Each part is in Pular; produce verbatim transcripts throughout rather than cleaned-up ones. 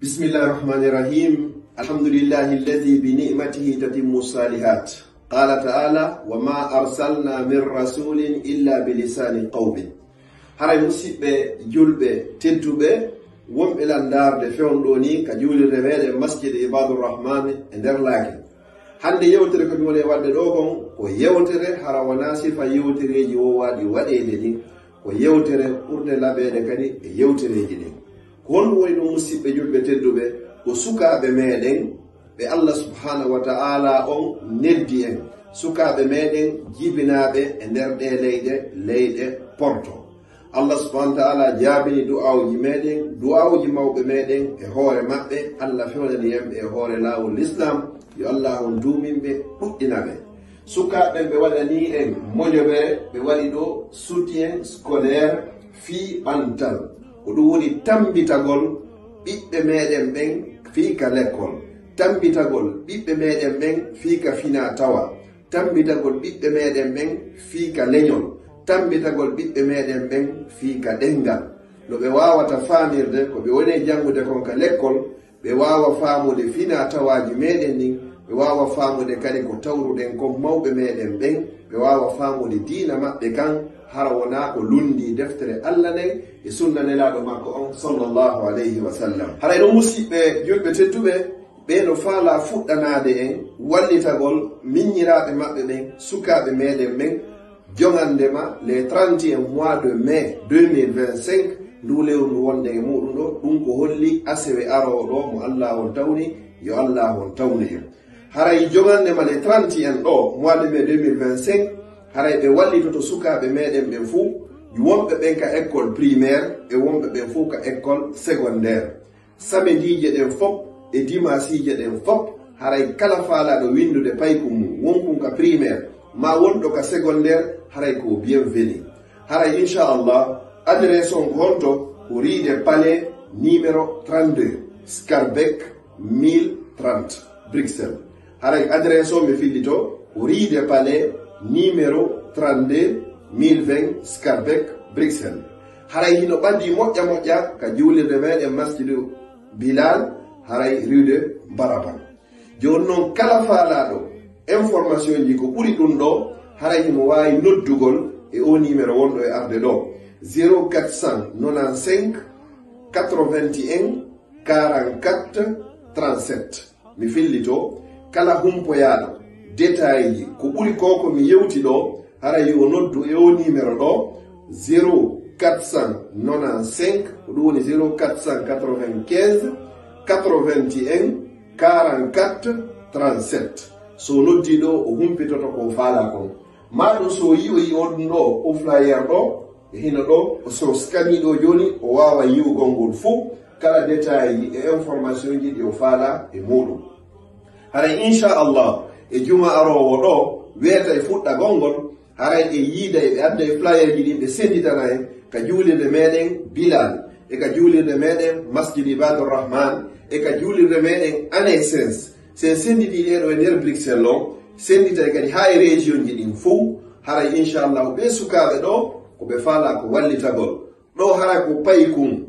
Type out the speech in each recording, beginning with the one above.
بسم الله الرحمن الرحيم. الحمد لله الذي بنعمته تتم الصالحات. قال تعالى: وما أرسلنا من رسول إلا بلسان قومه. Haray musiɓɓe julɓe tedduɓe, wonɓe lan ndaarde fewndo nii ka juulirde meɗen Masjid Ibadur Rahman e nder Laaken. Hannde yewtere ko mi woni e waɗde ɗoo kon, ko yewtere hara wonaa sifa yewtereeji woowaaɗi waɗeede ɗin, ko yewtere ɓurde laɓeede kadi e yewtereeji ɗin. Ko honɗum woni ɗum, musiɓɓe julɓe tedduɓe? Ko sukaaɓe meɗen ɓe Allah subhanahu wa ta'ala on neldi en, sukaaɓe meɗen jibinaaɓe e nder ɗee leyɗe, leyɗe porto. Allah subhanahu wa ta'ala jaabini du'aawuji meɗen, du'aawuji mawɓe meɗen e hoore maɓɓe. Allah fewnani en ɓe e hoore laawol Lislaam. Yo Allah on duumin ɓe, ɗuɗɗina ɓe. Sukaaɓe ɓen ɓe waɗanii en moƴobere, ɓe waɗi ɗoo soutien scolaire fii ɓantal. Ko ɗum woni tammbitagol ɓiɓɓe meɗen ɓen fii ka lekkol, tammbitagol ɓiɓɓe meɗen ɓen fii ka finaa tawaa, tammbitagol ɓiɓɓe meɗen ɓen fii ka leñol, tammbitagol ɓiɓɓe meɗen ɓen fii ka ɗemngal. No ɓe waawata faamirde ko ɓe woni e janngude kon ka lekkol, ɓe waawa faamude finaa tawaaji meɗen ɗin, ɓe waawa faamude kadi ko tawruɗen kon mawɓe meɗen ɓen, ɓe waawa faamude diina maɓɓe kan, hara wonaa ko lunndii deftere Allah nden e sunna Nelaaɗo makko on, sallallahu alayhi wa sallam. Haray ɗum, musiɓɓe julɓe tedduɓe, ɓee no faalaa fuɗɗanaade en wallitagol miñiraaɓe maɓɓe ɓen, sukaaɓe meɗen ɓen, joŋannde ma le trente et un mois de mai deux mille vingt-cinq, nduu lewru ndu wonɗen e muuɗum ɗoo, ɗum ko holli asewe aroowo ɗoo mo Allah on tawni, yo Allah on tawnu en. Haray joŋannde ma le trente et un ɗoo mois de mai deux mille vingt-cinq, haray ɓe wallitoto sukaaɓe meɗen ɓen fuu, wonɓe ɓen ka école primaire e wonɓe ɓen fuu ka école secondaire. Samediije ɗen fof e dimaasiije ɗen fof, haray kala faalaaɗo winndude paykun mum, wonkun ka primaire maa wonɗo ka secondaire, haray ko bienvenu. Haray, inchallah, adresse on ko honto? Ko rue des Palais numéro trente-deux, Schaerbeek mille trente, Bruxelles. Haray adresse o mi fillito, ko rue des Palais numéro trente-deux, mille vingt, Schaerbeek, Bruxelles. Haray hino ɓadii moƴƴa moƴƴa ka juulirde meɗen Masjidu Bilal, haray rue de Baraban. Jooni non, kala faalaaɗo information ji ko ɓuri ɗum ɗoo, haray himo waawi noddugol e oo numéro wonɗo e arde ɗoo, zéro quatre cent nonante-cinq quatre-vingt-un quarante-quatre trente-sept. Mi fillito, kala humpoyaaɗo détail ji ko ɓuri ko ko mi yewti ɗoo, haray yo noddu e oo numéro ɗoo, zéro quatre cent nonante-cinq, ko ɗum woni zéro quatre cent quatre-vingt-quinze quatre-vingt-un quarante-quatre trente-sept. So noddii ɗoo, o humpitoto ko faalaa kon. Maa ɗum so yi'oyi on ɗoo, o flyer ɗoo, e hino ɗoo, so scanni ɗoo jooni, o waawa yi'ugol ngol fuu, kala détail e information ji ɗi o faalaa e muuɗum. Haray, inchallah, e juma aroowo ɗoo, weeta e fuɗɗagol ngol, haray ɓe yiida e ɓe adda e flyer ji ɗin, ɓe sennditana en ka juulirde meɗen Bilal, e ka juulirde meɗen Masjid Ibadur Rahman, e ka juulirde meɗen Renaissance. Si en sennditii ɗee ɗoo e nder Bruxelles on, sennditay kadi haa e région ji ɗin fow. Haray, inchallahu, ɓee sukaaɓe ɗoo, ko ɓe faalaa ko wallitagol. Ɗoo haray ko paykun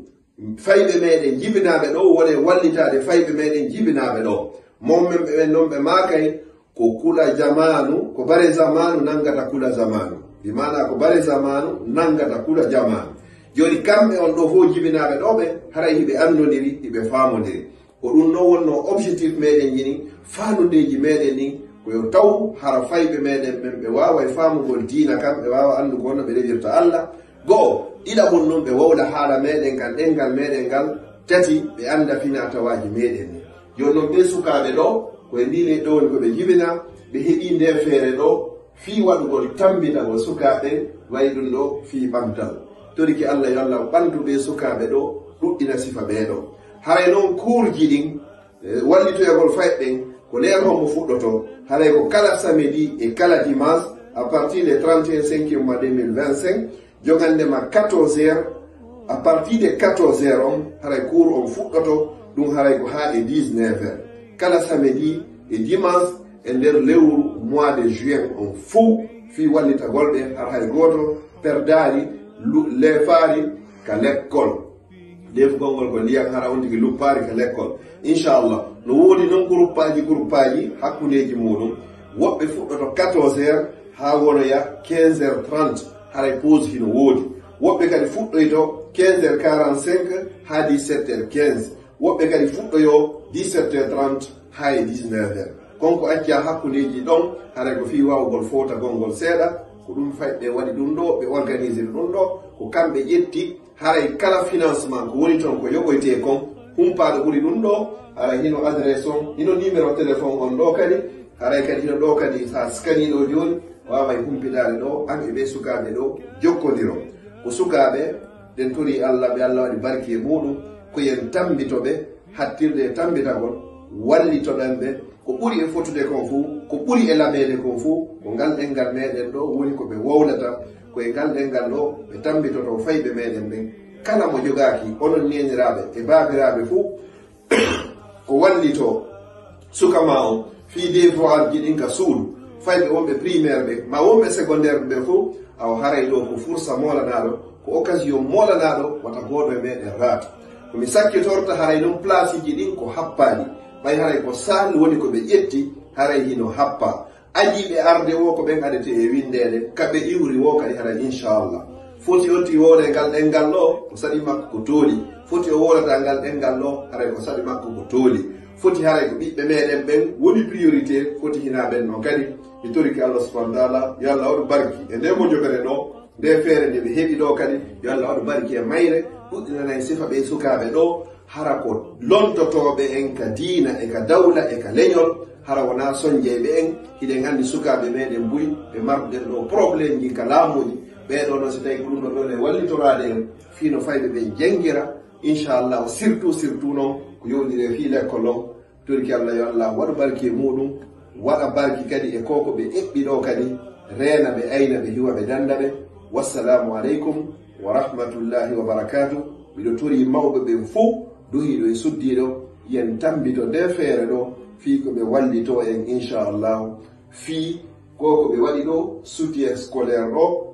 fayɓe meɗen jibinaaɓe ɗoo, wonee wallitaade fayɓe meɗen jibinaaɓe ɗoo. Mawɓe men ɓe ɓen non ɓe maakay, ko kula jamaanu, ko bare zamaanu nanngata kula zamaanu. Bi maanaa ko bare zamaanu nanngata kula jamaanu. Jooni kamɓe on ɗoo fow jibinaaɓe ɗoo ɓe, haray hiɓe anndondiri, hiɓe faamondiri. Ko ɗum non wonnoo objectif meɗen jini, faandudeeji meɗen ɗin, ko yo taw hara fayɓe meɗen ɓen ɓe waaway faamugol diina kan, ɓe waawa anndu ko honno ɓe rewirta Allah. Go'o, ɗiɗaɓun non ɓe wowla haala meɗen kan, ɗemngal meɗen ngal. Tati, ɓe annda finaa tawaaji meɗen ɗin. Jooni non ɓee sukaaɓe ɗoo, ko e ndii leydi ɗoo woni ko ɓe jibinaa, ɓe heɓii ndee feere ɗoo, fii waɗugol tammbitagol sukaaɓe, wayi ɗum ɗoo fii ɓantal. Torike Allah yo Allah ɓantu ɓee sukaaɓe ɗoo, ɗuɗɗina sifa ɓee ɗoo. Haray non kuurji ɗin, eh, wallitoyagol fayɓe ɓen, ko leer hombo fuɗɗotoo? Haray ko kala samedi e kala dimanche, à partir de trente et un cinquième mois deux mille vingt-cinq, jogannde ma quatorze heures, à partir de quatorze heures on, haray cours on fuɗɗoto, ɗum haray ko haa e dix-neuf heures. Kala samedi e dimanche e nder lewru mois de juin on fow, fii wallitagol ɓe, har hay gooto perdaali, lu-, leefaali ka lekkol. Deefugol ngol ko ndiyan, hara on tigi luppaali ka lekkol. Inchallah, no woodi non guruppaaji, guruppaaji hakkundeeji muuɗum. Woɓɓe fuɗɗoto quatorze heures haa wonoya quinze heures trente, haray pause hino woodi. Woɓɓe kadi fuɗɗoyto quinze heures quarante-cinq haa dix-sept heures quinze. Woɓɓe kadi fuɗɗoyo dix-sept heures trente haa e dix-neuf heures. Kon ko accaa hakkundeeji ɗon, haray ko fii waawugol fowtagol ngol seeɗa. Ko ɗum fayɓe waɗi ɗum ɗoo, ɓe organisiri ɗum ɗoo. Ko kamɓe ƴetti, haray kala financement ko woni ton ko yoɓoytee kon, humpaaɗo ɓuri ɗum ɗoo, haray hino adresse on, hino numéro téléphone on ɗoo kadi, haray kadi hino ɗoo kadi, so a scanni ɗoo jooni, waaway humpitaade ɗoo, an e ɓee sukaaɓe ɗoo jokkondiron. Ko sukaaɓe, ɗen torii Alla, ɓe Alla waɗi barki e muuɗum, ko yen tambito ɓe, hattirde e tambitagol, wallitoɗen ɓe. Ko ɓuri e fotude kon fuu, ko ɓuri e lameede kon fuu, ko ngal ɗenngal meɗen ɗoo woni ko ɓe wowlata, ko e ngal ɗenngal ɗoo ɓe tambitotoo fayɓe meɗen ɓen. Kala mo jogaaki, onon neeniraaɓe e baabiraaɓe fuu, ko wallitoo suka maa on fii devoir ji ɗin ka suudu, fayɓe wonɓe primaire ɓen, maa wonɓe secondaire ɓen fow, awa haray ɗoo ko fursa moolanaaɗo, ko occasion moolanaaɗo, wata gooto e meɗen raata. Ko mi sakkitorta haray ɗum placeji ɗin ko happaaɗi, ɓay haray ko salle woni ko ɓe ƴetti, haray hino happaa. Ajiiɓe arde woo ko ɓen adetee e winndeede, ka ɓe iwri woo kadi haray inchallah. Foti on tigi wowle ngal ɗenngal ɗoo, ko saɗi makko ko tooli. Foti o wowlata ngal ɗenngal ɗoo, haray ko saɗi makko ko tooli. Foti haray ko ɓiɓɓe meɗen ɓen woni priorité, foti hinaa ɓen non kadi. Mi torike Allah subhanahu wa taala, yo Allah waɗu barki e nde mo jogere ɗoo, nde feere nde ɓe heɓi ɗoo kadi, yo Allah waɗu barki e mayre, ɗuɗɗinana en sifa ɓee sukaaɓe ɗoo, hara ko lontotooɓe en ka diina e ka dawla e ka leñol, hara wonaa sonjeyɓe en. Hiɗen anndi sukaaɓe meɗen buy, ɓe marduɗen ɗoo problème ji ka laamuuji, ɓee ɗoo non si tawi ko ɗum ɗoo ɗoo e wallitoraade en, fii no fayɓe ɓen jenngira, inchallah, surtout, surtout non ko yowndiri e fii lekkol on, Torki Allah, yo Allah waɗu barki e muuɗum, waɗa barki kadi e ko ko ɓe eɓɓi ɗoo kadi, reena ɓe, ayna ɓe, hiwa ɓe, dannda ɓe. Wassalaamu aleykum wa rahmatullahi wa barakaatuh. Miɗo torii mawɓe ɓen fow, duhiiɗo e suddiiɗo, yen tambito ndee feere ɗoo, fii ko ɓe wallitoo en, inchallahu, fii ko ko ɓe waɗi ɗoo, soutien scolaire ɗoo,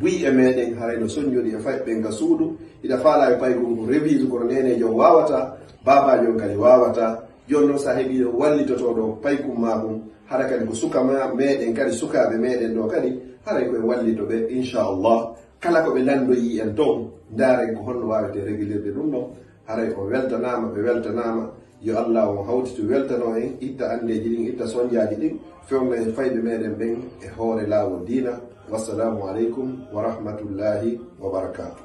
buy e meɗen, haray no sonjori e fayɓe ɓen ka suudu, hiɗa faalaa e paykun ko revise, kono neeneejo on waawataa, baabaajo on kadi waawataa. Jooni non, si a heɓii ɗoo wallitotooɗo paykun maa kun, hara kadi ko suka maa meɗen kadi, sukaaɓe meɗen ɗoo kadi, haray ko en wallito ɓe, inchallah. Kala ko ɓe lanndoyii en ton, ndaaren ko honno waawetee regilirde ɗum ɗon. Haray o weltanaama, ɓe weltanaama. Yo Allah on hawtitu weltanoo en, itta anndeeji ɗin, itta sonjaaji ɗin, fewna en fayɓe meɗen ɓen e hoore laawol diina. Wassalaamu aleykum wa rahmatullahi wa barakaatuh.